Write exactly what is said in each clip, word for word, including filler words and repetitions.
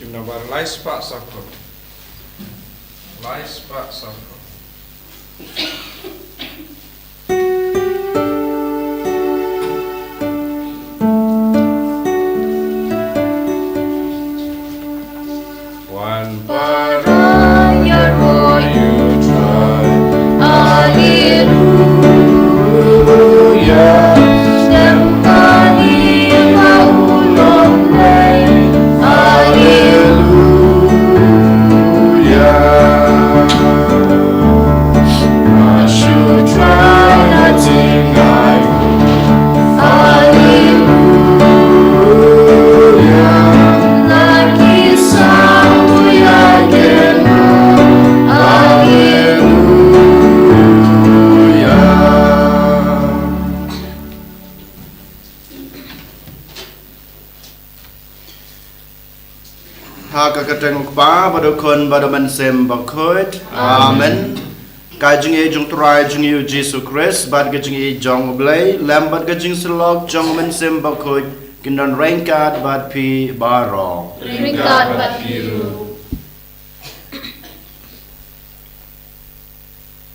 Nombar lai spah saphew. Lai spah saphew. Wan para ïa ko, you try. Haleluya. Stem kali ba u long lei. Haleluya. Ma shu try na jingai. Haleluya. La ki sang tu ïa ken. Haleluya. Ha ka kyrteng u Kpa bad u Khun bad u Mynsiem Bakhuid. Amen. Ka jingïeit jong u Trai jong ngi u Jisu Khrist bad ka jingïeit jong u Blei lem bad ka jingsylok jong u Mynsiem Bakhuid kin don ryngkat bad phi baroh. Ryngkat bad phi ruh.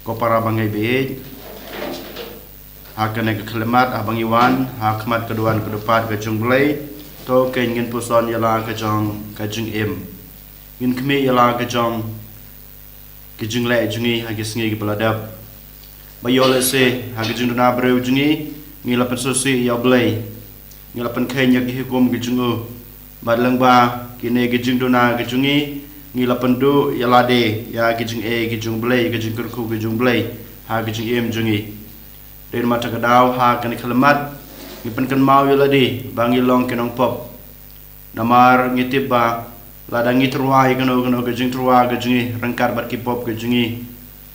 Ko para ba ngi beit, ha kane ka khyllipmat haba ngi wan ha khmat ka duwan ka dupat ka jong u Blei, to kein ngin puson ïa la ka jong ka jingim. Ngin khmih ïa la ka jong ki jingleh jong ngi ha ki sngi kiba la dep. Ba ïoh lehse ha ka jingduna briew jong ngi, ngi la pynsngewsih ïa u Blei, ngi la pynkheiñ ïa ki hukum ki jong u. Bad lyngba kine ki jingduna ki jong ngi, ngi la pynduh ïa lade ïa ki jingeh ki jong u Blei, ki jingkyrkhu ki jong u Blei ha ki jingim jong ngi. Dei namar kata ka daw ha kane ka khyllipmat ngi pynkynmaw ïa lade ba ngi long ki nongpop. Namar ngi tip ba lada ngi tyrwa ïa kano kano ka jingtyrwa ka jong ngi ryngkat bad ki pop ka jong ngi,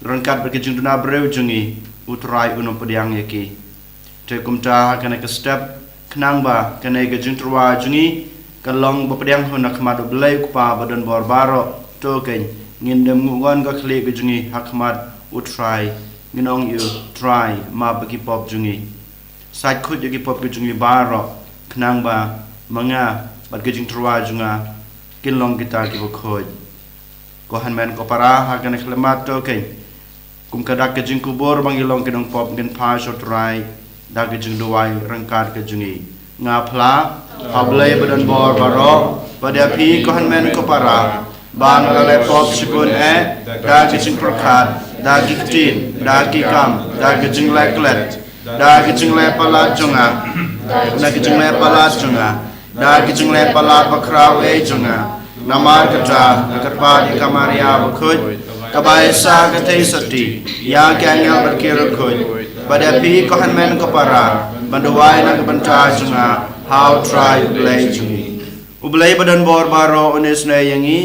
ryngkat bad ka jingduna briew jong ngi, u Trai un ym pdiang ïa ki. Te kumta ha kane ka step, khnang ba kane ka jingtyrwa jong ngi kan long ba pdiang hun ha khmat u Blei u Kpa ba don bor baroh, to kein ngin dem nguh ngon ka khlieh ka jong ngi ha khmat u Trai, ngin ong ïa u Trai, map ïa ki pop jong ngi. Sait khuid ïa ki pop ki jong ngi baroh, khnang ba ma nga bad ka jingtyrwa jong nga kin long kita kiba khuid. Ko hynmen ko para, ha kane ka khyllipmat to kein, kum ka dak ka jingkubur ba ngi long ki nongpop, ngin phai sha u Trai da ka jingduwai ryngkat ka jong ngi. Nga phla ha u Blei ba don bor baroh, bad ïa phi ko hynmen ko para, ba nga la leh pop shibun eh, da ki jingpyrkhat, da ki ktien, da ki kam, da ki jingleh klet, da ki jingleh palat jong nga, da ki jingleh palat jong nga, da ki jingleh palat bakhraw eh jong nga. Namar kata nga kyrpad ïa ka Maria bakhuid, kaba ai sa ka theisotti ïa ki angel bad ki riewkhuid, bad ïa phi ko hynmen ko para, ban duwai na ka bynta jong nga ha u Trai u Blei jong ngi. U Blei ba don bor baroh un isynei ïa ngi,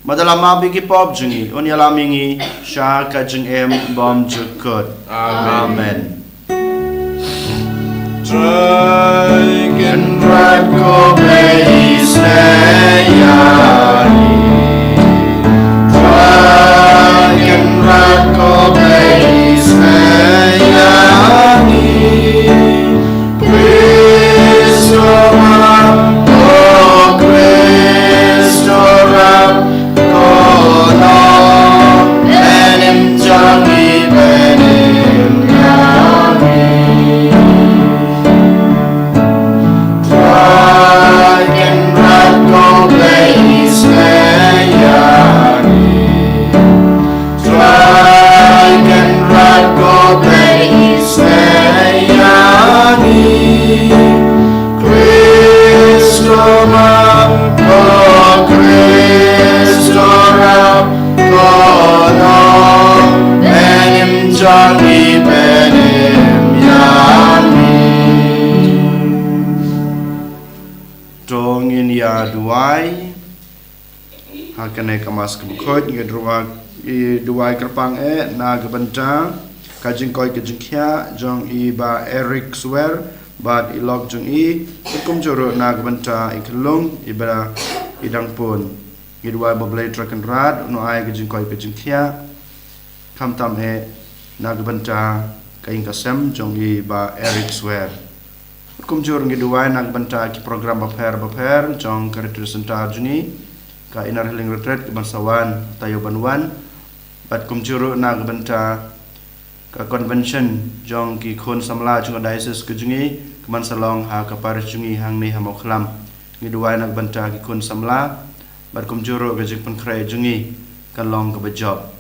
bad un ïalam ïa ki pop jong ngi, un ïalam ïa ngi sha ka jingim bymjukut. Amen. Amen. Trai Kynrad ko Blei isynei ïa ngi. Trai Kynrad ko Blei isynei ïa ngi. Khrist u map, o Khrist u rap, ko Nongpynim jong ngi, pynim ïa ngi. Trai Kynrad ko Blei isynei ïa ngi. Trai Kynrad ko Blei isynei ïa ngi. Khrist u map, ko Khrist u rap, ko Nongpynim jong ngi, pynim ïa ngi. To ngin ïa duwai. Ha kane ka Mass ka bakhuid ngi duwai, ngi duwai kyrpang eh na ka bynta ka jingkoit ka jingkhiah jong i Bah Eric Swer bad i lok jong i, kumjuh ruh na ka bynta i khyllung i Bah Idangpun. Ngi duwai ba u Blei Trai Kynrad un ai ka jingkoit ka jingkhiah. Khamtam eh na ka bynta ka ïing ka sem jong i Bah Eric Swer. Kumjuh ngi duwai na ka bynta ki program bapher bapher jong ka Retreat Centre jong ngi. ka Inner Healing Retreat ka ban sa wan, taïew ban wan, bad kumjuh ruh na ka bynta ka convention jong ki khun samla jong ka diocese ka jong ngi, ka ban sa long ha ka parish jong ngi hangne ha Mawkhlam. Ngi duwai na ka bynta ki khun samla, bad kumjuh ruh ka jingpynkhreh jong ngi kan long kaba jop.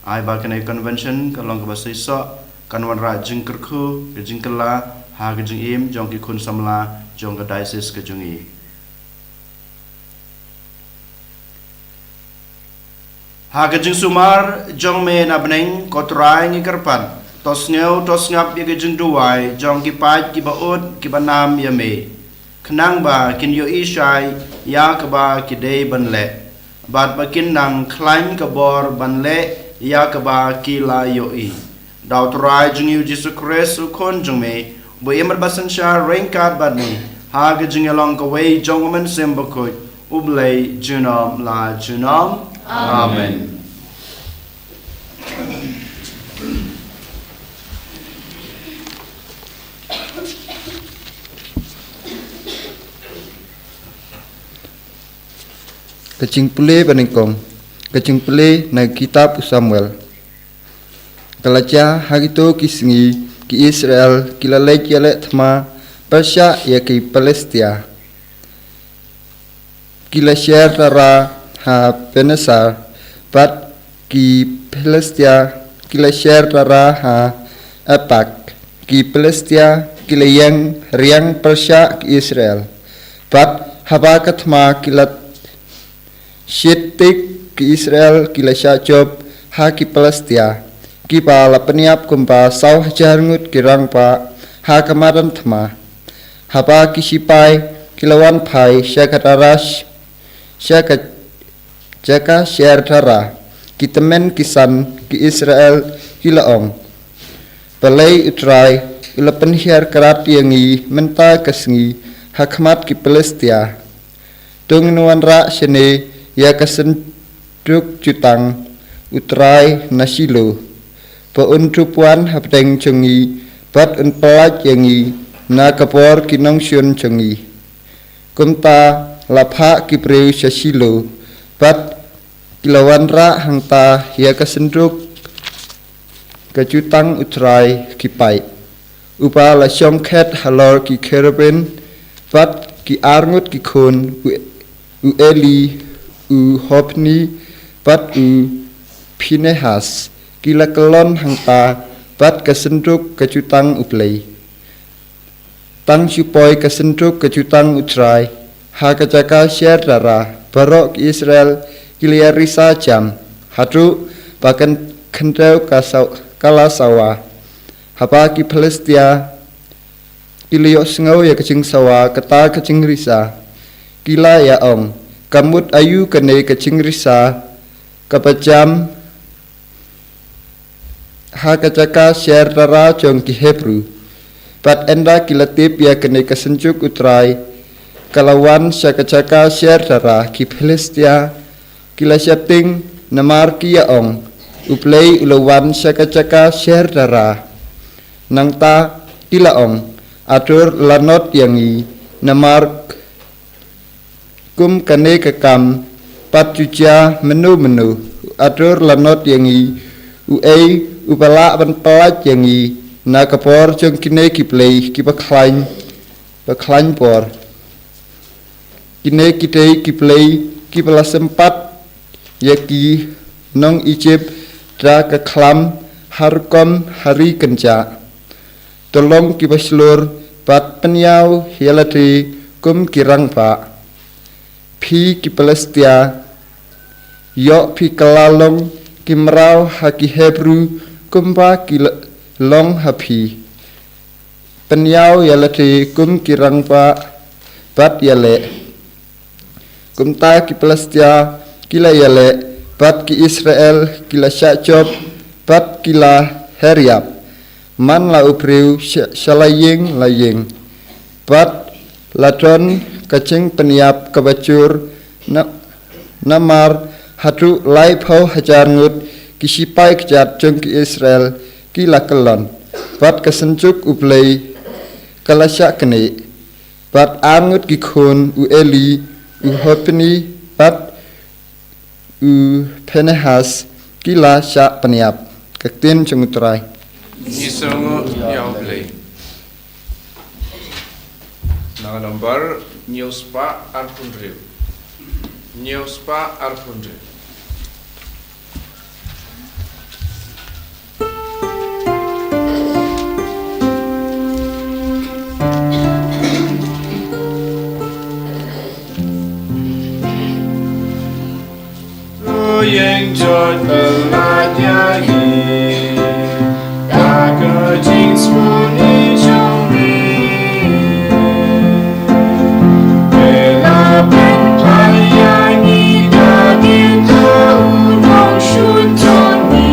Ai ba kane ka convention kan long kaba seisoh, kan wanrah jingkyrkhu, ka jingkylla ha ka jingim jong ki khun samla jong ka diocese ka jong ngi. Ha ka jingsumar jong me na bneng, ko Trai, ngi kyrpad, to sngew to sngap ïa ka jingduwai jong ki paid kiba ud kiba nam ïa me, khnang ba kin ïohi shai ïa kaba ki dei ban leh, bad ba kin nang khlaiñ ka bor ban leh ïa kaba ki la ïohi. Da u Trai jong ngi u Jisu Khrist u Khun jong me, uba im bad ba synshar ryngkat bad me ha ka jingïalong kawei jong U Mynsiem Bakhuid, U Blei junom la junom. Amen. Ka jingpule ba nyngkong, ka jingpule na ka kitab u Samuel. Ka la jia ha kito ki sngi, ki Israel ki la leit ïaleh thma pyrshah ïa ki Philistia. Ki la sher tara ha Benesar, bad ki Philistia ki la sher tara ha Aphek. Ki Philistia ki la ïeng riang pyrshah ki Israel, bad haba ka thma ki la shit tik, ki Israel ki la shah jop ha ki Philistia, kiba la pynïap kumba saw hajar ngut ki rangbah ha ka madan thma. Haba ki shipai ki la wan phai sha ka tara, sha ka jaka sher tara, ki tymmen ki san ki Israel ki la ong, balei u Trai u la pynhiar krad ïa ngi mynta ka sngi ha khmat ki Philistia? To ngin wanrah shane ïa ka synduk jutang u Trai na Shilo, ba un dup wan hapdeng jong ngi, bad un pyllait ïa ngi na ka bor ki nongshun jong ngi. Kumta la phah ki briew sha Shilo, bad ki la wanrah hangta ïa ka synduk ka jutang u Trai ki paid, uba la shong khet halor ki cherubim, bad ki arngut ki khun, u, u Eli, u Hophni, bad u Phinehas, ki la kyllon hangta bad ka synduk ka jutang U Blei. Tang shu poi ka synduk ka jutang u Trai ha ka jaka sher tara, baroh ki Israel ki la ïa risa jam, haduh ba kan khyndew ka saw-, ka la sawa. Haba ki Philistia ki la ïohsngew ïa ka jingsawa kata ka jingrisa, ki la ïa ong, ka mut aïu kane ka jingrisa kaba jam ha ka jaka sher tara jong ki Hebru? Bad ynda ki la tip ïa kane ka synduk u Trai ka la wan sha ka jaka sher tara, ki Philistia ki la sheptieng, namar ki ïa ong, U Blei u la wan sha ka jaka sher tara. Nangta ki la ong, adur la not ïa ngi, namar kum kane ka kam pat ju jia mynno mynno. Adur la not ïa ngi, uei uba lah ban pyllait ïa ngi na ka bor jong kine ki blei kiba khlaiñ, ba khlaiñ bor? Kine ki dei ki blei kiba la sympat ïa ki nong Ijipt da ka khlam ha rukom ha ri kynjah. To long kiba shlur bad pynïaw ïa lade kum ki rangbah. Phi ki Philistia, ïoh phi kylla long ki mraw ha ki Hebru kumba ki l-, long ha phi. Pynïaw ïa lade kum ki rangbah bad ïaleh. Kumta ki Philistia ki la ïaleh, bad ki Israel ki la shah jop, bad ki la her ïap, man la u briew sha, sha la ïing la ïing. Bad la don ka jingpynïap kaba jur, na, namar haduh laiphew hajar ngut ki shipai kjat jong ki Israel ki la kyllon. Bad ka synduk U Blei ka la shah knieh. Bad arngut ki khun u Eli, u Hophni, bad u Phinehas ki la shah pynïap. Ka ktien jong U Trai. Ngi sngewnguh ïa U Blei. Na ka nombar hynñiew spah arphew hynriew. Hynñiew spah arphew hynriew. To ïeng jot pynlait ïa ngi da ka jingsngewsih jong ngi. Te la pynphai ïa ngi da kito u nongshun jong ngi.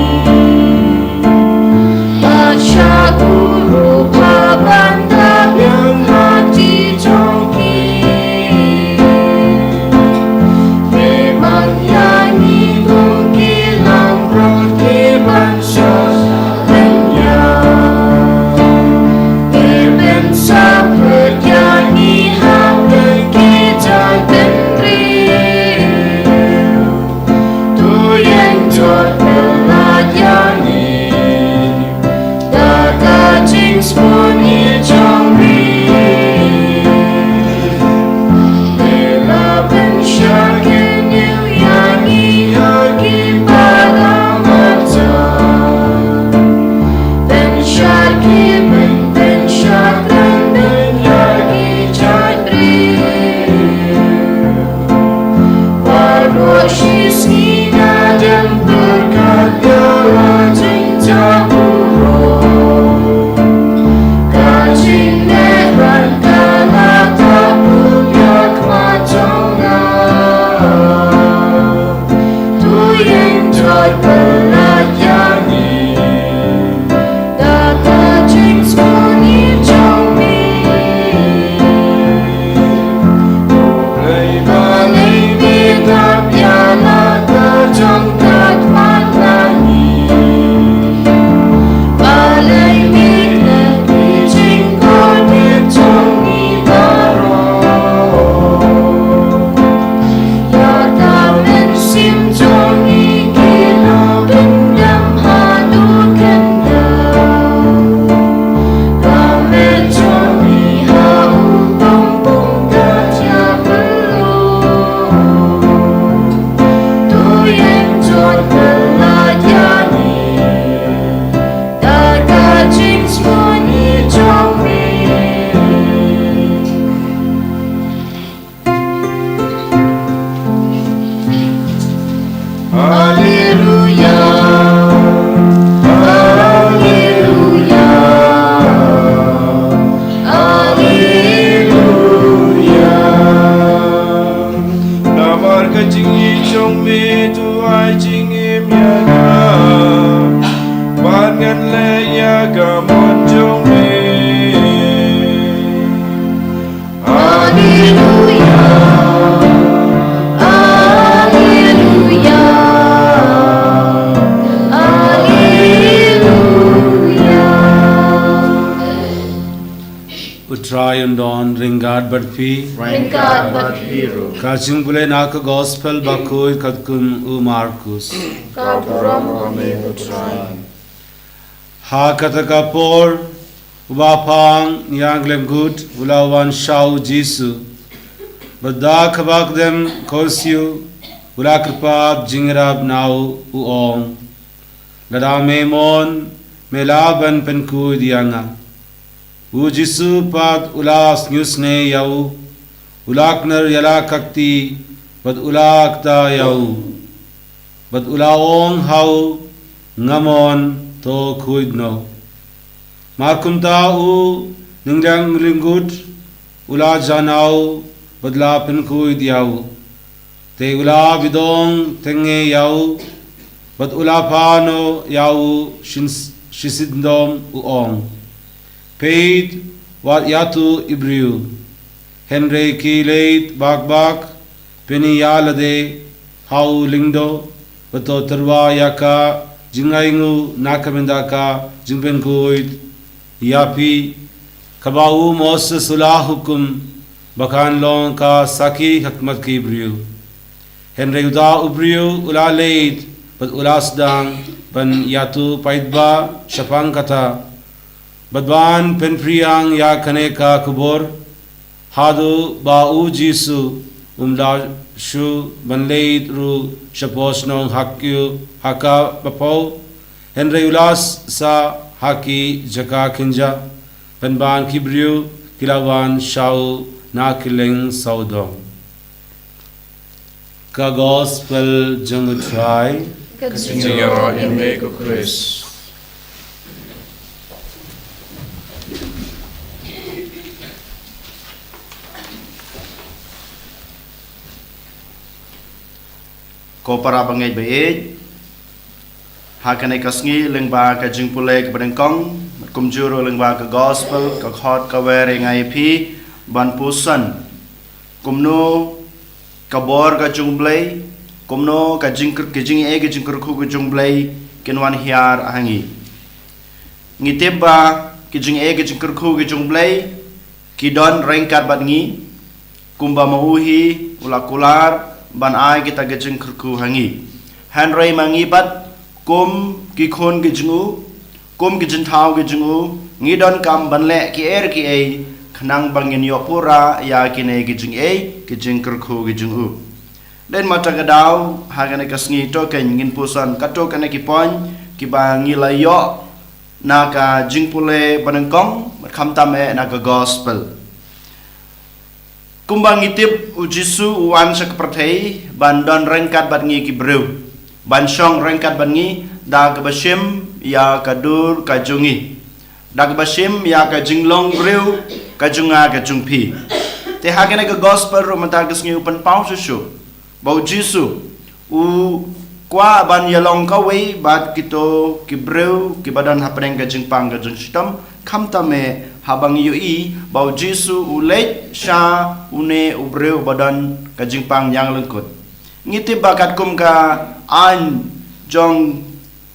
Bad sha u ruh uba ban da ïeng ha kti jong ki. Te man ïa ngi kum ki langbrot kiban shah lynñiang. Te pynsaphriang ïa ngi ha ki jait bynriew. To ïeng jot pynlait ïa ngi da ka jingsngewsih jong ngi. Te la pynshah kynnoh ïa ngi ha ki para martyr. Pynshah ki, pyn, pynshah kynnoh ïa ki jait briew. Baroh shisngi nga dem pyrkhat ïa la jingjaw burom. Ka jingïaid ran ka la tap ïa ka khmat jong nga. To ïeng jot pynlait ïa ngi da ka jingsngewsih jong ngi. Balei, balei me tap ïa la ka jong ka khmat na ngi? Balei me klet ki jingkoit jong ngi baroh? Ïa ka mynsiem jong ngi ki la kyndam haduh khyndiat. Ka met jong ngi ha u pongpong ka jia pynlong. To ïeng jot pynlait ïa ngi da ka jingsngewsih jong ngi. Haleluya, haleluya, haleluya. Namar ka jingïeit jong me to ai jingim ïa nga, bad ngan leh ïa ka mon jong me. Alleluia, alleluia, alleluia. U Trai un don ryngkat bad phi. Ryngkat bad phi ruh. Ka jingpule na ka Gospel bakhuid katkum u Markus. Ka burom ha me, U Trai. Ha kata ka por, u baphang ïa ki lyngkhuid u la wan sha u Jisu. Bad da kaba kdem khohsiew, u la kyrpad jingïarap na u, u ong, lada me mon, me lah ban pynkhuid ïa nga. U Jisu pat u la sngewsynei ïa u, u la kner ïa la ka kti, bad u la kta ïa u. Bad u la ong ha u, nga mon, to khuid noh. Mar kumta u nongïalam lyngkhuid u la jan na u, bad la pynkhuid ïa u. Te u la bidong teng ïa u, bad u la phah noh ïa u shin, shisyndon u ong, peit wat ïa uto u briew. Hynrei khie leit bak bak, pyni ïa lade ha u lyngdoh, bad to tyrwa ïa ka jingainguh na ka bynta ka jingpynkhuid ïa phi, kaba u Moses u la hukum, ba kan long ka sakhi ha khmat ki briew. Hynrei uta u briew u la leit bad u la sdang ban ïathuh paidbah shaphang kata, bad ban pynphriang ïa kane ka khubor, haduh ba u Jisu um la shu ban leit ruh shapoh shnong ha kiew ha kaba phew, hynrei u la sah ha ki jaka kynjah, pynban ki briew ki la wan sha u na kylleng sawdong. Ka Gospel jong U Trai. Ka jingïaroh ïa me ko Khrist. Ko para bangeit baieit, ha kane ka sngi lyngba ka jingpule kaba nyngkong, kumjuh ruh lyngba ka Gospel, ka khot ka wer ïa nga ïa phi ban puson kumno ka bor ka jong U Blei, kumno ka jingkyrkhu, ka jingeh ka jingkyrkhu ka jong U Blei kin wan hiar ha ngi. Ngi tip ba ka jingeh ka jingkyrkhu ka jong U Blei ki don ryngkat bad ngi, kumba ma u hi u la kular ban ai kita ka jingkyrkhu ha ngi. Hynrei ma ngi pat kum ki khun ki jong u, kum ki jingthaw ki jong u, ngi donkam ban leh kiei kiei khnang ba ngin ïoh pura ïa kine ki jingeh ki jingkyrkhu ki jong u. Dei namar kata ka daw ha kane ka sngi to kein ngin puson katto katne ki point kiba ngi la ïoh na ka jingpule ba nyngkong, bad khamtam eh na ka Gospel. Kumba ngi tip, U Jisu u wan sha ka pyrthei ban don ryngkat bad ngi ki briew, ban shong ryngkat bad ngi da kaba shim ïa ka dur ka jong ngi, da kaba shim ïa ka jinglong briew ka jong nga ka jong phi. Te ha kane ka Gospel ruh mynta ka sngi u pynpaw shuh shuh ba U Jisu u kwah ban ïalong kawei bad kito ki briew kiba don hapdeng ka jingpang ka jingshitom. Khamtam eh haba ngi ïohi ba U Jisu u leit sha une u briew ba don ka jingpang ïalangkut. Ngi tip ba katkum ka aiñ jong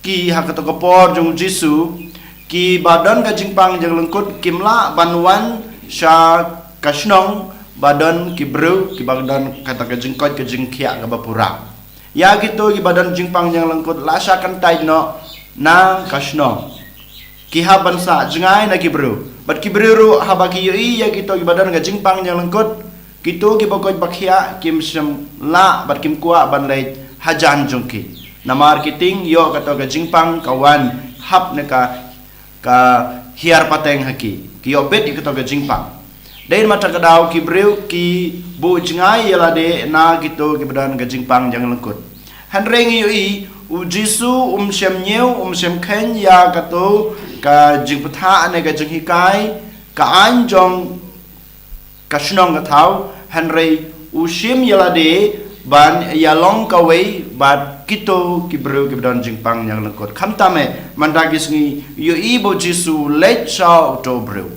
ki ha kato ka por jong U Jisu, kiba don ka jingpang ïalangkut kim lah ban wan sha ka shnong ba don ki briew kiba don kata ka jingkoit ka jingkhiah kaba pura. Ïa kito kiba don jingpang ïalangkut la shah kyntait noh na ka shnong, ki hap ban sah jngai na ki briew. Bad ki briew ruh haba ki ïohi ïa kito kiba don ka jingpang ïalangkut, kito kiba koit ba khiah kim shym lah bad kim kwah ban leit hajan jong ki. Namar ki tieng ïoh kato ka jingpang ka wan hap ne ka, ka hiar pateng ha ki. Ki ïoh bit ïa kato ka jingpang. Dei namar kata ka daw ki briew ki buh jngai ïalade na kito kiba don ka jingpang ïalangkut. Hynrei ngi ïohi U Jisu um shym ñiew, um shym kheiñ ïa kato ka jingpyrta ne ka jinghikai, ka aiñ jong ka shnong ka thaw, hynrei u shim ïalade ban ïalong kawei bad kito ki briew kiba don jingpang ïalangkut. Khamtam eh mynta ka sngi ïohi ba U Jisu u leit sha uto u briew.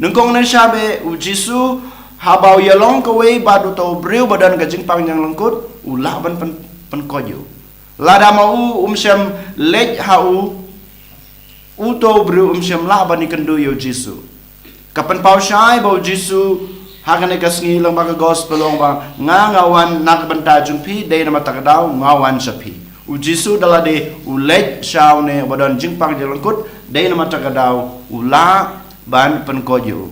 Nyngkong ne sha ba U Jisu haba u ïalong kawei bad uto u briew ba don ka jingpang ïalangkut, u lah ban pyn, pynkoit ïa u. Lada ma u um shym leit ha u, uto u briew um shym lah ban ïakynduh ïa U Jisu. Ka pynpaw shai ba U Jisu ha kane ka sngi lyngba ka Gospel u ong ba nga, nga wan na ka bynta jong phi, dei namar kata ka daw nga wan sha phi. U Jisu da lade u leit sha une ba don jingpang ïalangkut, dei namar kata ka daw u lah ban pynkoit ïa u.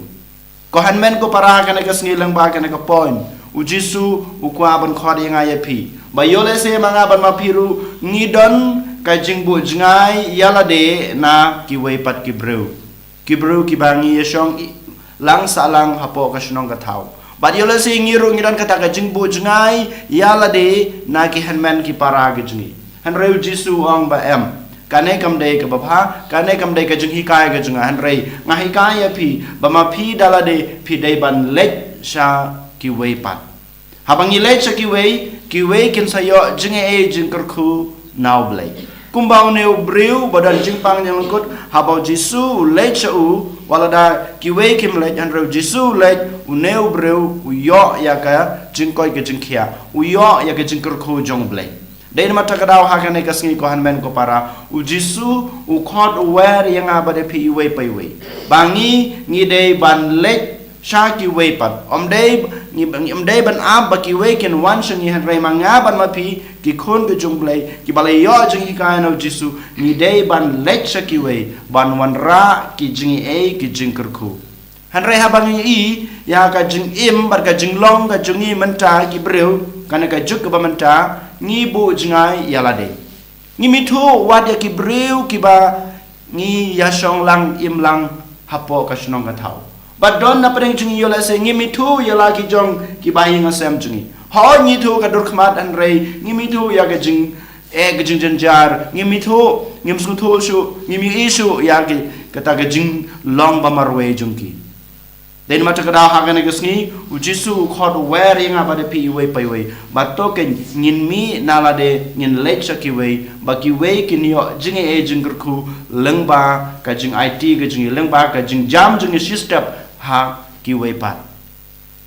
Ko hynmen ko para, kane ka sngi lyngba kane ka point, U Jisu u kwah ban khot ïa nga ïa phi ba ïoh lehse ma nga bad ma phi ruh ngi don ka jingbuh jngai ïalade na kiwei pat ki briew. Ki briew kiba ngi ïashong i, lang sah lang hapoh ka shnong ka thaw. Bad ïoh lehse ngi ruh ngi don kata ka jingbuh jngai ïalade na ki hynmen ki para ki jong ngi. Hynrei U Jisu u ong ba em. Kane kam dei kaba bha, kane kam dei ka jinghikai ka jong nga, hynrei nga hikai ïa phi ba ma phi da lade phi dei ban leit sha kiwei pat. Haba ngi leit sha kiwei, kiwei kin sa ïoh jingaiei jingkyrkhu na U Blei. Kumba une u briew ba don jingpang ïalangkut, haba U Jisu u leit sha u, wat lada kiwei kim leit, hynrei U Jisu u leit, une u briew u ïoh ïa ka jingkoit ka jingkhiah, u ïoh ïa ka jingkyrkhu jong U Blei. Dei namar kata ka daw ha kane ka sngi ko hynmen ko para, U Jisu u khot u wer ïa nga bad ïa phi iwei pa iwei ba ngi, ngi dei ban leit sha kiwei pat. Ym dei, ngi, ngi ym dei ban ap ba kiwei kin wan sha ngi, hynrei ma nga bad ma phi, ki khun ka jong U Blei, kiba la ïoh jinghikai na U Jisu, ngi dei ban leit sha kiwei, ban wanrah ki jingaiei, ki jingkyrkhu. Hynrei haba ngi i ïa ka jingim bad ka jinglong ka jong ngi mynta ki briew, kane ka juk kaba mynta, ngi buh jngai ïa lade. Ngim ithuh wat ïa ki briew kiba ngi ïashong lang im lang hapoh ka shnong ka thaw. Bad don na pdeng jong ngi ïoh lehse ngim ithuh ïa la ki jong ki bahaïing hasem jong ngi. Hooid ngi ithuh ka dur khmat, hynrei ngim ithuh ïa ka jing, eh, ka jingjynjar, ngim ithuh, ngim sngewthuh shuh, ngim ïohi shuh ïa ki, kata ka jinglong ba marwei jong ki. Dei namar kata ka daw ha kane ka sngi, U Jisu u khot u wer ïa nga bad ïa phi iwei pa iwei. Bad to kein ngin mih na lade, ngin leit sha kiwei, ba kiwei kin ïoh jingaiei jingkyrkhu, lyngba ka jingaiti ka jong ngi, lyngba ka jingjam jong ngi shi step ha kiwei pat.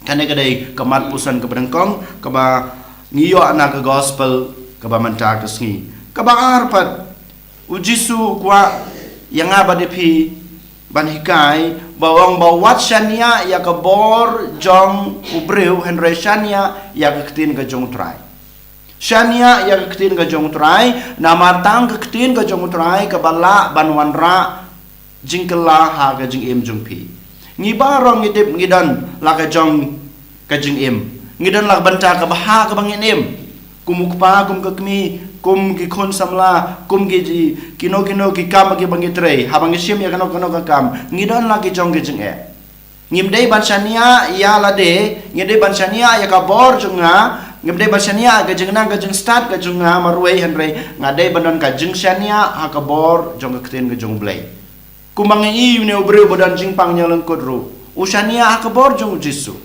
Kane ka dei ka mat puson kaba nyngkong, kaba ngi ïoh na ka gospel, kaba mynta ka sngi. Kaba ar pat, U Jisu u kwah ïa nga bad ïa phi ban hikai, ba u ong ba wat shaniah ïa ka bor jong u briew, hynrei shaniah ïa ka ktien ka jong U Trai. Shaniah ïa ka ktien ka jong U Trai, namar tang ka ktien ka jong U Trai kaba lah ban wanrah jingkylla ha ka jingim jong phi. Ngi baroh ngi tip ngi don la ka jong ka jingim. Ngi don la ka bynta kaba ha kaba ngin im. Kum u kpa, kum ka kmie, kum ki khun samla, kum ki ji, kino kino ki kam kiba ngi trei. Haba ngi shim ïa kano kano ka kam, ngi don la ki jong ki jingeh. Ngim dei ban shaniah ïa lade, ngim dei ban shaniah ïa ka bor jong nga, ngim dei ban shaniah ka jingnang ka jingstad ka jong nga marwei, hynrei nga dei ban don ka jingshaniah ha ka bor jong ka ktien ka jong U Blei. Kumba ngi i ïa une u briew ba don jingpang ñiewlyngkut ruh, u shaniah ha ka bor jong U Jisu.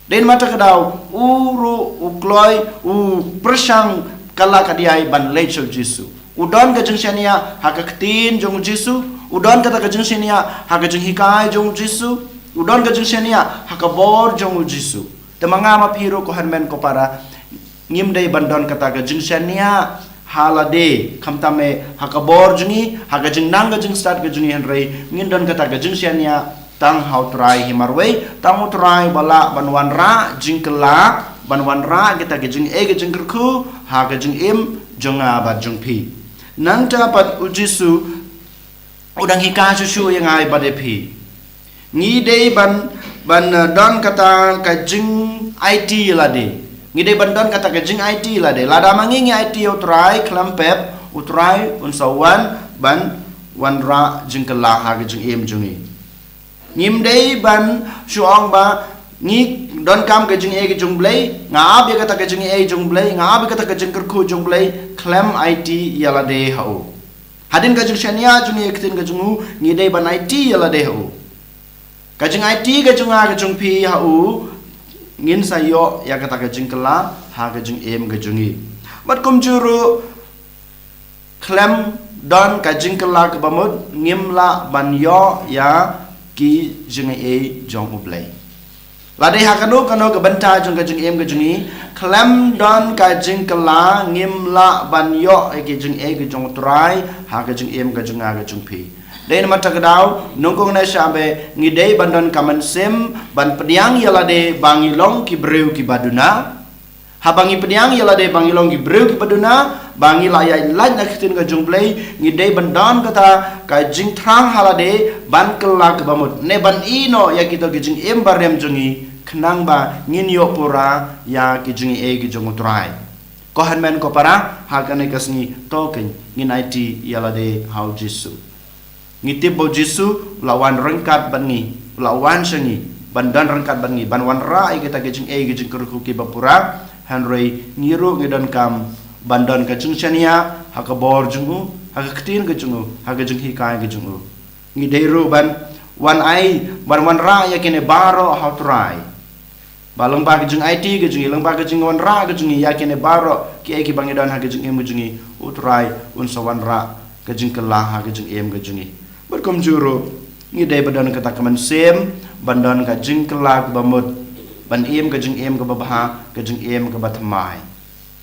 Dei namar kata ka daw, u ruh, u kloi, u pyrshang kylla kadiai ban leit sha U Jisu. U don ka jingshaniah ha ka ktien jong U Jisu, u don kata ka jingshaniah ha ka jinghikai jong U Jisu, u don ka jingshaniah ha ka bor jong U Jisu. Te ma nga ma phi ruh, ko hynmen ko para, ngim dei ban don kata ka jingshaniah ha lade, khamtam eh ha ka bor jong ngi, ha ka jingnang ka jingstad ka jong ngi, hynrei ngin don kata ka jingshaniah tang ha U Trai hi marwei, tang U Trai ba lah ban wanrah jingkylla, ban wanrah kita ki jingaiei ki jingkyrkhu ha ka jingim jong nga bad jong phi. Nangta pat U Jisu u dang hikai shuh shuh ïa nga bad ïa phi. Ngi dei ban, ban, eh, don kata ka jingaiti ïa lade. Ngi dei ban don kata ka jingaiti ïa lade. Lada ma ngi ngi aiti ïa U Trai khlem pep, U Trai un sa wan ban wanrah jingkylla ha ka jingim jong ngi. Ngim dei ban shu ong ba ngi donkam ka jingaiei ka jong U Blei, nga ap ïa kata ka jingaiei jong U Blei, nga ap ïa kata ka jingkyrkhu jong U Blei, khlem aiti ïa lade ha u. Hadien ka jingshaniah jong ngi ïa ka ktien ka jong u, ngi dei ban aiti ïa lade ha u. Ka jingaiti ka jong nga ka jong phi ha u, ngin sa ïoh ïa kata ka jingkylla ha ka jingim ka jong ngi. Bad kumjuh ruh, khlem don ka jingkylla kaba mut, ngim lah ban ïoh ïa ki jingaiei jong U Blei. Lada ha kano kano ka bynta jong ka jingim ka jong ngi, khlem don ka jingkylla, ngim lah ban ïoh ïa ki jingaiei ka jong U Trai ha ka jingim ka jong nga ka jong phi. Dei namar kata ka daw, nyngkong ne shaba, ngi dei ban don ka mynsiem ban pdiang ïa lade ba ngi long ki briew kiba duna. Haba ngi pdiang ïa lade ba ngi long ki briew kiba duna, ba ngi la ïaid lait na ka ktien ka jong U Blei, ngi dei ban don kata ka jingthrang ha lade ban kylla kaba mut, ne ban ïehnoh ïa kita ki jingim barim jong ngi, khnang ba ngin ïoh pura ïa ki jingaiei ki jong U Trai. Ko hynmen ko para, ha kane ka sngi, to kein ngin aiti ïa lade ha U Jisu. Ngi tip ba U Jisu u la wan ryngkat bad ngi, u la wan sha ngi ban don ryngkat bad ngi, ban wanrah ïa kita ki jingaiei ki jingkyrkhu kiba pura. Hynrei ngi ruh ngi donkam ban don ka jingshaniah ha ka bor jong u, ha ka ktien ka jong u, ha ka jinghikai ka jong u. Ngi dei ruh ban wan ai, ban wanrah ïa kine baroh ha U Trai. Ba lyngba ka jingaiti ka jong ngi, lyngba ka jingwanrah ka jong ngi ïa kine baroh kiei kiba ngi don ha ka jingim ka jong ngi, U Trai un sa wanrah ka jingkylla ha ka jingim ka jong ngi. Bad kumjuh ruh, ngi dei ban don kata ka mynsiem ban don ka jingkylla kaba mut, ban im ka jingim kaba bha, ka jingim kaba thymmai.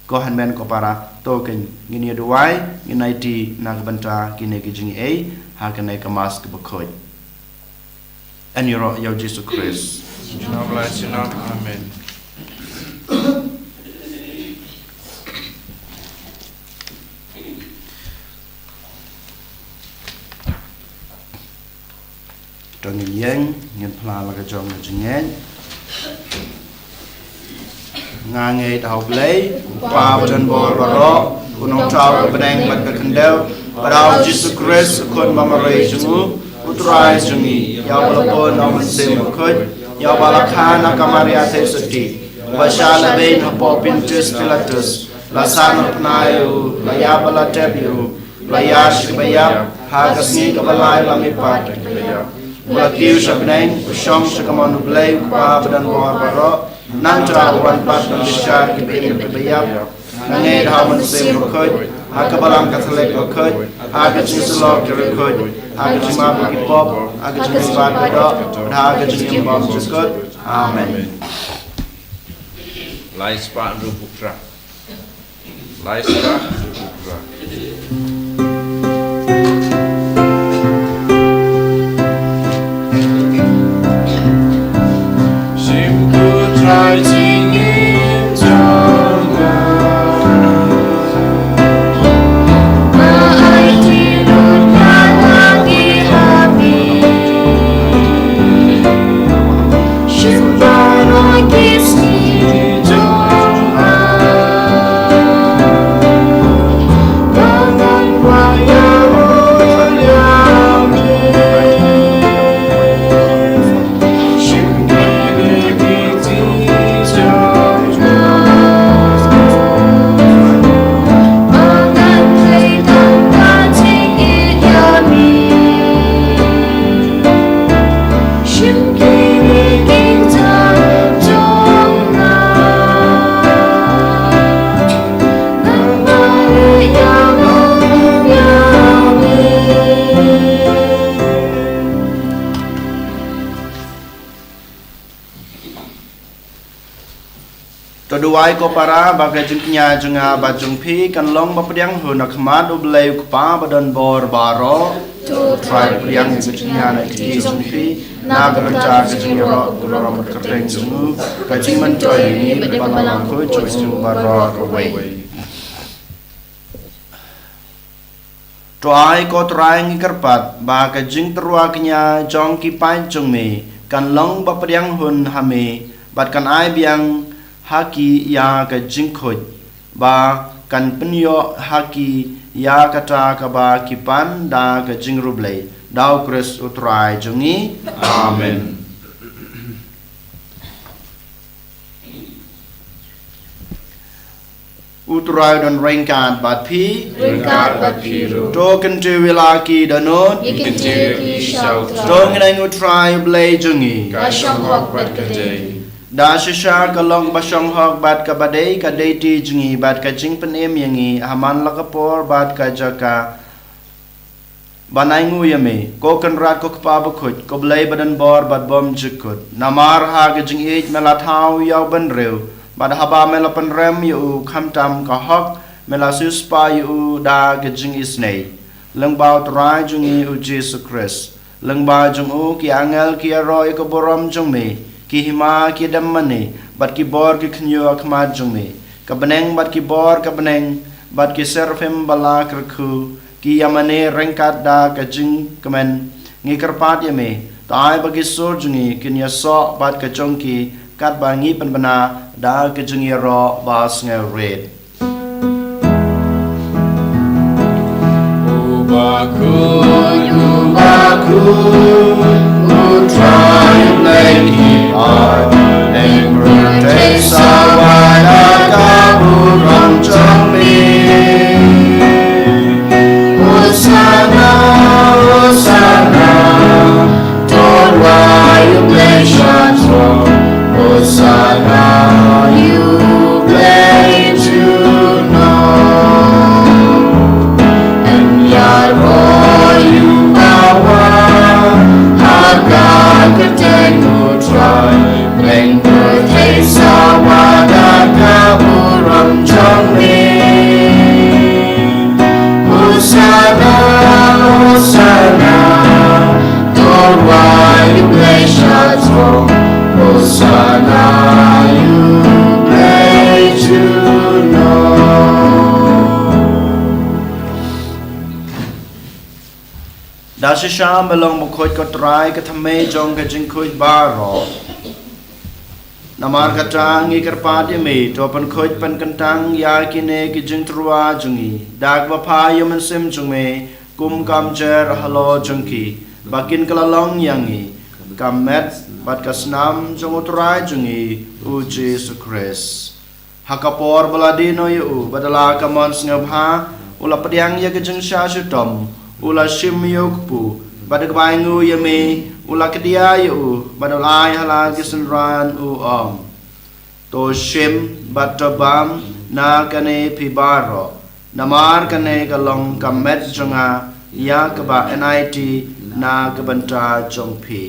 Ko hynmen ko para, to kein ngin ïa duwai, ngin aiti na ka bynta kine ki jingaiei ha kane ka Mass kaba khuid. Yn ïaroh ïa u Jisu Khrist. Amen. To ngin ïeng, ngin phla la ka jong ka jingngeit. Nga ngeit ha U Blei, U Kpa badonbor baroh, U Nongthaw ka bneng bad ka khyndew, bad ha U Jisu Khrist, U Khun bamarwei jong U, U Trai jong ngi, ïa uba la pun ha U Mynsiem Bakhuid, ïa uba la kha na ka Maria Theisotti, uba shah lehbeiñ hapoh Pontius Pilatus, la sah na pnai ïa u, la ïap bad la tep ïa u, la ïaid sha kiba ïap, ha ka sngi kaba lai la mihpat na kiba ïap. U la kiew sha bneng, u shong sha kamon U Blei U Kpa badonbor baroh, nangta u wan pat ban bishar kiba im bad kiba ïap. Nga ngeit ha U Mynsiem Bakhuid, ha ka Balang Katholik bakhuid, ha ka jingïasyllok ki riewkhuid, ha ka jingmap ïa ki pop, ha ka jingïasyllok ka doh, ha ka jingim bymjukut. Amen. Lai spah hynriew phew phra. Lai spah hynriew phew phra. Shim ko Trai jingim jong nga. To duwai ko para ba ka jingkñia jong nga bad jong phi kan long ba pdiang hun ha khmat U Blei U Kpa badonbor baroh. To Trai pdiang ka jingkñia na ki jong phi, na ka bynta ka jingïaroh ka burom bad ka kyrteng jong u, ka jingmyntoi ïa ngi bad ïa ka Balang Bakhuid jong u baroh kawei. To ai ko Trai ngi kyrpad ba ka jingtyrwa kñia jong ki paid jong me kan long ba pdiang hun ha me, bad kan ai biang ha ki ïa ka jingkhuid, ba kan pynïoh ha ki ïa kata kaba ki pan da ka jingriewblei, da U Khrist U Trai jong ngi. Amen. U Trai un don ryngkat bad phi. Ryngkat bad phi ruh. To kyntiew ïa la ki dohnud. Ngi kyntiew ïa ki sha U Trai. To ngin ai nguh U Trai U Blei jong ngi. Ka shong hok bad ka dei. Da shisha ka long kaba shong hok bad kaba dei, ka dei ti jong ngi bad ka jingpynim ïa ngi ha man la ka por bad ka jaka ban ai nguh ïa me, ko Kynrad ko Kpa Bakhuid, ko Blei badonbor bad bymjukut. Namar ha ka jingïeit me la thaw ïa u bynriew, bad haba me la pynrem ïa u khamtam ka hok, me la siewspah ïa u da ka jingisynei. Lyngba U Trai jong ngi U Jisu Khrist, lyngba jong u ki angel ki ïaroh ïa ka burom jong me, ki hima ki dem mane, bad ki bor ki khynñiuh ha khmat jong me. Ka bneng bad ki bor ka bneng, bad ki seraphim ba la kyrkhu, ki ïa mane ryngkat da ka jingkmen. Ngi kyrpad ïa me, to ai ba ki sur jong ngi kin ïasoh bad ka jong ki, katba ngi pynbna da ka jingïaroh ba sngewrit. U Bakhuid, U Bakhuid, U Trai Blei ki paid, yn pyrthei sawa da ka burom jong me. Hosana, Hosana, to duwai ïa U Blei sha throne. Hosana ïa U Blei junom. Yn ïaroh ïa u bawan ha Da shisha me long bakhuid, ko Trai, ka thymmei jong ka jingkhuid baroh. Namar kata ngi kyrpad ïa me, to pynkhuid pynkyntang ïa kine ki jingtyrwa jong ngi da kaba phah ïa u Mynsiem jong me, kum ka mjer halor jong ki, ba kin kylla long ïa ngi ka met bad ka snam jong u Trai jong ngi, u Jisu Khrist. Ha ka por ba la die noh ïa u, bad da la ka mon sngewbha, u la pdiang ïa ka jingshah shitom, u la shim ïa u kpu, bad da kaba ainguh ïa me, u la kdiah ïa u, bad u la ai ha la ki synran, u ong: To shim bad to bam na kane phi baroh, namar kane ka long ka met jong nga, ïa kaba yn aiti na ka bynta jong phi.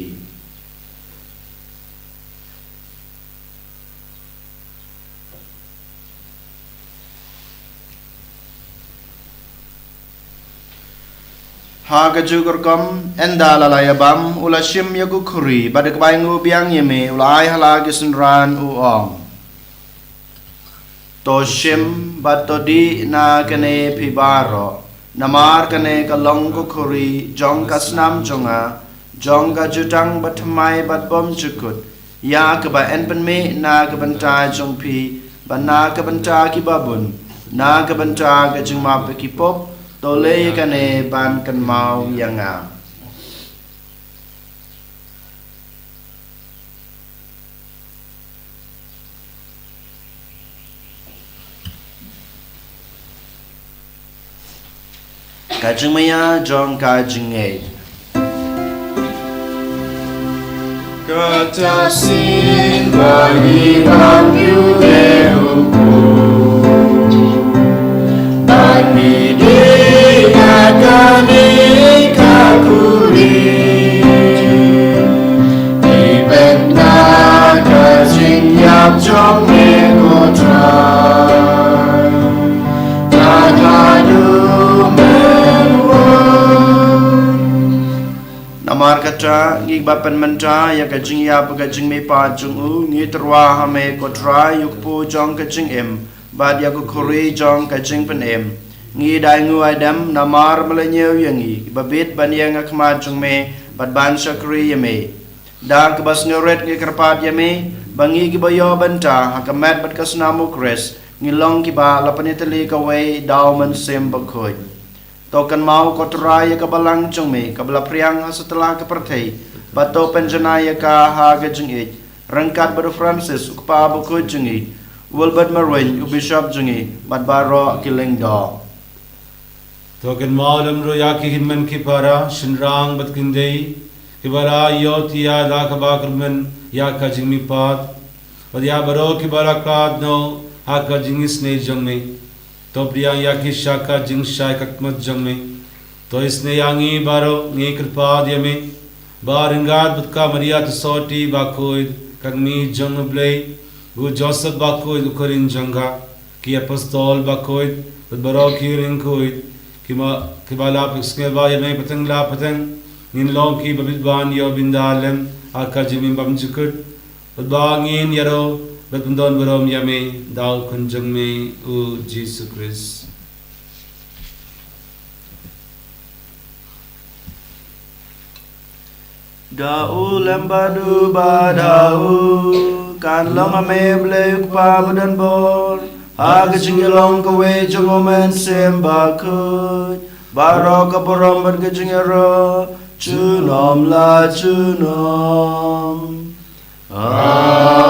Ha kajuh ka rukom, ynda la la ïabam, u la shim ïa ka khuri, bad da kaba ainguh biang ïa me, u la ai ha la ki synran, u ong: To shim bad to dih na kane phi baroh, namar kane ka long ka khuri jong ka snam jong nga, jong ka jutang bathymmai bad bymjukut, ïa kaba yn pynmih na ka bynta jong phi bad na ka bynta kiba bun, na ka bynta ka jingmap ïa ki pop. To leh ïa kane ban kynmaw ïa nga. Ka jingmaïa jong ka jingngeit. Kata sien ba ngi wan ïa u Blei, ban ïadei ïa kane ka khuri. Dei ban da ka jingïap jong me, ko Trai, tad haduh mynwan. Namar kata, ngi kiba pynmynta ïa ka jingïap ka jingmihpat jong u, ngi tyrwa ha me, ko Trai, ïa u kpu jong ka jingim bad ïa ka khuri jong ka jingpynim. Ngi da ainguh aidem namar me la ñiew ïa ngi kiba bit ban ïeng ha khmat jong me bad ban shakri ïa me. Da kaba sngewrit ngi kyrpad ïa me ba ngi kiba ïoh bynta ha ka met bad ka snam u Khrist, ngi long kiba la pynïatylli kawei da u Mynsiem Bakhuid. To kynmaw, ko Trai, ïa ka balang jong me kaba la phriang ha satlak ka pyrthei, bad to pynjanai ïa ka ha ka jingïeit, ryngkat bad u Francis u kpa bakhuid jong ngi, u Wilbert Marwein u bishop jong ngi, bad baroh ki lyngdoh. To kynmaw lem ruh ïa ki hynmen ki para, shynrang bad kynthei, kiba la ïoh thiah da kaba kyrmen ïa ka jingmihpat, bad ïa baroh kiba la khlad noh ha ka jingisynei jong me. To pdiang ïa ki sha ka jingshai khadmat jong me. To isynei ïa ngi baroh, ngi kyrpad ïa me, ba ryngkat bad ka Maria Theisotti bakhuid, ka kmie jong u Blei, u Joseph bakhuid u khun jong ka, ki apostol bakhuid, bad baroh ki riewkhuid, kiba, kiba la pynsngewbha ïa me pateng la pateng, ngin long kiba bit ban ïoh bynta lem ha ka jingim bymjukut, bad ba ngin ïaroh bad pyndonburom ïa me da u Khun jong me, u Jisu Khrist. Da u lem bad u bad ha u, kan long ha me, Blei u Kpa badonbor, ha ka jingïalong kawei jong u Mynsiem Bakhuid, baroh ka burom bad ka jingïaroh junom la junom. Amen.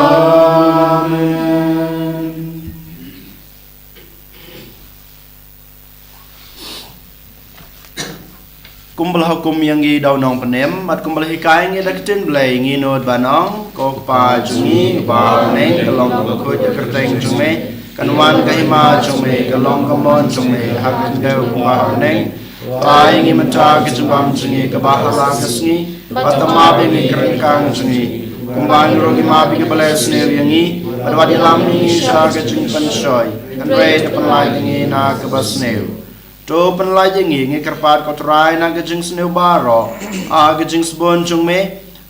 Kumba la hukum ïa ngi da u Nongpynim, bad kumba la hikai ïa ngi da ka ktien Blei, ngi nud ban ong: Ko Kpa jong ngi uba ha bneng, ka long ka bakhuid ka kyrteng jong me, kan wan ka hima jong me, ka long ka mon jong me ha ka khyndew kumba ha bneng. Ai ngi mynta ka jingbam jong ngi kaba ha la ka sngi, bad to map ïa ngi ki ryngkang jong ngi, kumba ngi ruh ngi map ïa kiba leh sniew ïa ngi, bad wat ïalam ïa ngi sha ka jingpynshoi, hynrei to pynlait ïa ngi na kaba sniew. To pynlait ïa ngi, ngi kyrpad, ko Trai, na ka jingsniew baroh, ha ka jingsbun jong me.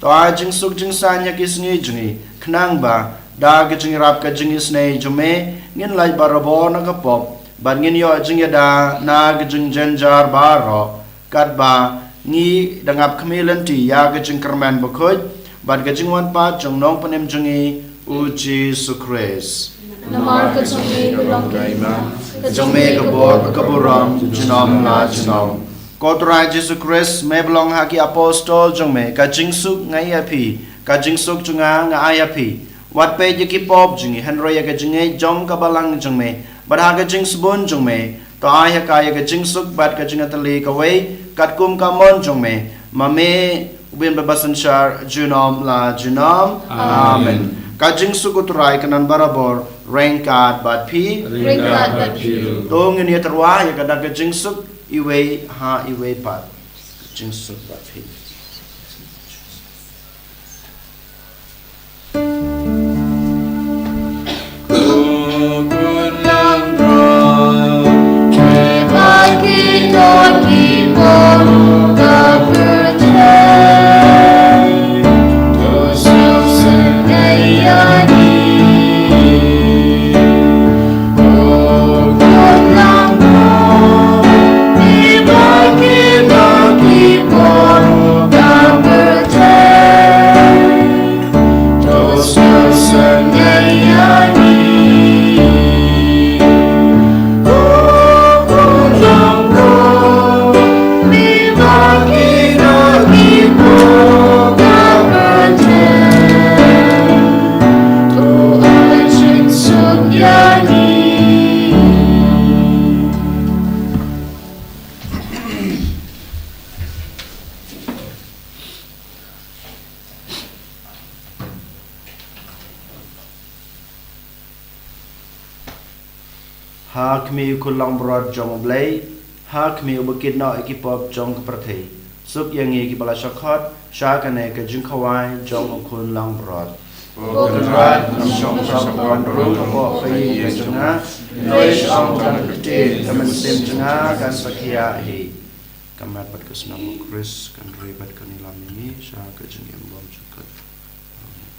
To ai jingsuk jingsaiñ ha ki sngi jong ngi, khnang ba da ka jingïarap ka jingisynei jong me, ngin lait barabor na ka pop, bad ngin ïoh jingïada na ka jingjynjar baroh, katba Ngi dang ap khmih lynti ïa ka jingkyrmen bakhuid bad ka jingwan pat jong Nongpynim jong ngi, u Jisu Khrist. Namar ka jong ngi ka long ka hima, ka jong me ka bor, ka burom junom la junom. Ko Trai Jisu Khrist, me ba long ha ki apostol jong me, ka jingsuk nga ai ïa phi, ka jingsuk jong nga nga ai ïa phi. Wat peit ïa ki pop jong ngi, hynrei ïa ka jingngeit jong ka balang jong me, bad ha ka jingsbun jong me, to ai ha ka ïa ka jingsuk bad ka jingïatylli kawei katkum ka mon jong me, ma me u Blei ba synshar junom la junom. Amen. Amen. Ka jingsuk u Trai kan don barabor ryngkat bad phi. Ryngkat bad phi ruh. To ngin ïatyrwa ïa ka dak ka jingsuk iwei ha iwei pat. Jingsuk bad phi. Ha khmih u khun langbrot jong U Blei, ha khmih uba kit noh ïa ki pop jong ka pyrthei. Suk ïa ngi kiba la shah khot sha kane ka jingkhawai jong u khun langbrot. Ko Kynrad, ngam shong sha ka bor ruh hapoh ka ïing ka jong nga, hynrei sha ong tang ka ktien, ka mynsiem jong nga kan sa khiah hi. Ka met bad ka snam u Khrist kan ri bad kan ïalam ïa ngi sha ka jingim bymjukut. Amen.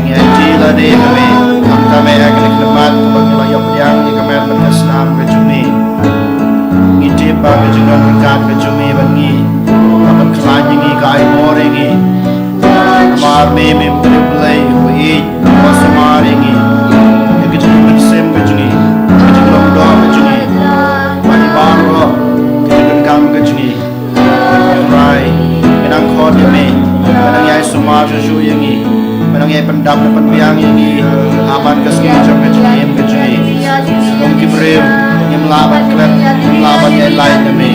Ngi aiti lade ha me, khamtam eh ïa kane ka khmat kaba ngi la ïoh pdiang ïa ka met bad ka snam ka jong me. Ngi tip ba ka jingdon ryngkat ka jong me bad ngi ka pynkhlaiñ ïa ngi, ka ai bor ïa ngi. Namar me, me u Blei uba ïeit, uba sumar ïa ngi, ïa ka jingmynsiem ka jong ngi, ka jinglong doh ka jong ngi, bad baroh ka jingdonkam ka jong ngi. Trai, me nang khot ïa me, me nang ïai sumar shuh shuh ïa ngi, me nang ïai pyndap ne pynbiang ïa ngi ha man ka sngi jong ka jingim ka jong ngi. Kum ki briew ngim lah ban klet, ngim lah ban ïai lait na me.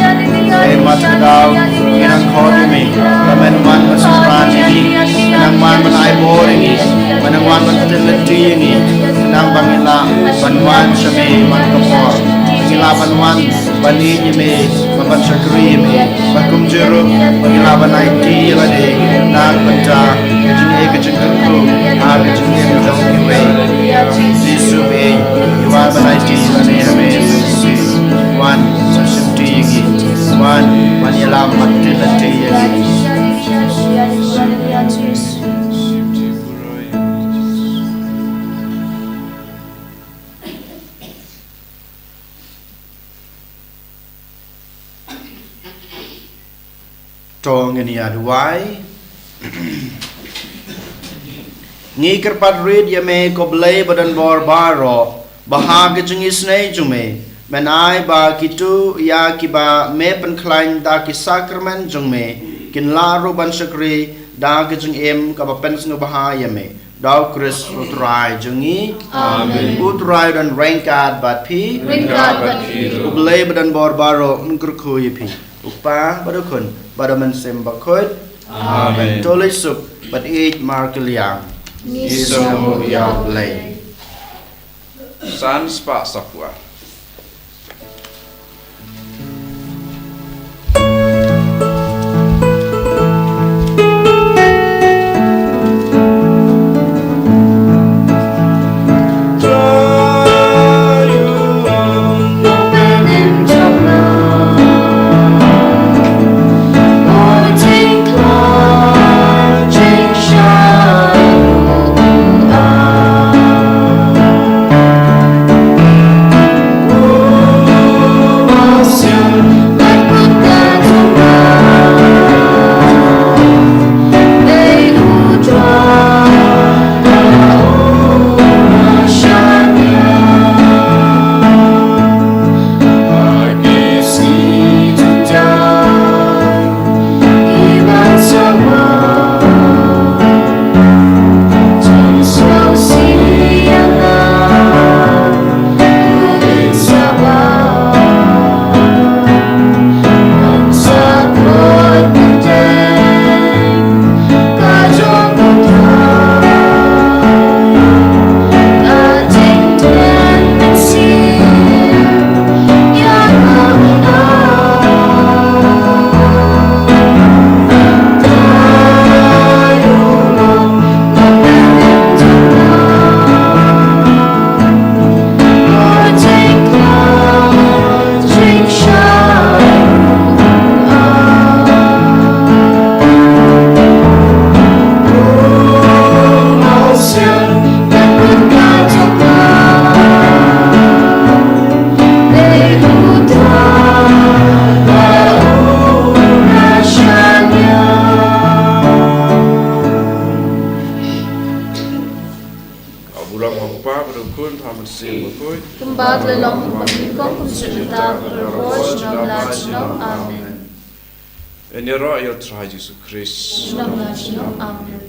Hynrei mat ka daw ngi nang khot ïa me, ba men wan ban synran ïa ngi, men nang wan ban ai bor ïa ngi, men nang wan ban kynlynti ïa ngi, khnang ba ngin lah ban wan sha me man ka por, ngin lah ban wan ban ïeit ïa me, ban ban shakri ïa me, bad kumjuh ruh ba ngin lah ban aiti ïa lade na ka bynta ka jingïeit ka jingkyrkhu ha ka jingim jong kiwei. Jisu ba ïeit, ngi wan ban aiti ïa lade ha me. Wan ban shimti ïa ngi, wan ban ïalam bad kynlynti ïa ngi. To ngin ïa duwai. Ngi kyrpad rit ïa me ko Blei ba don bor baroh, ba ha ka jingisynei jong me, men ai ba kito ïa kiba me pynkhlaiñ da ki sakramen jong me kin lah ruh ban shakri da ka jingim kaba pynsngewbha ïa me. Da u Khrist u Trai jong ngi. Amen. U Trai u don ryngkat bad phi. Ryngkat bad phi. U Blei ba don bor baroh un kyrkhu ïa phi. U Kpa bad u Khun bad u Mynsiem Bakhuid. Amen. To leit suk bad ïeit markylliang. Ngi sngewnguh ïa u Blei. San spah saphew. Ka burom ka Kpa bad ka Khun bad ka Mynsiem Bakhuid. Kumba ka la long ha kaba nyngkong, kumjuh mynta, baroh shi nong la shi nong. Amen. Yn ïaroh ïa u Trai Jisu Khrist. Shi nong la shi nong. Amen.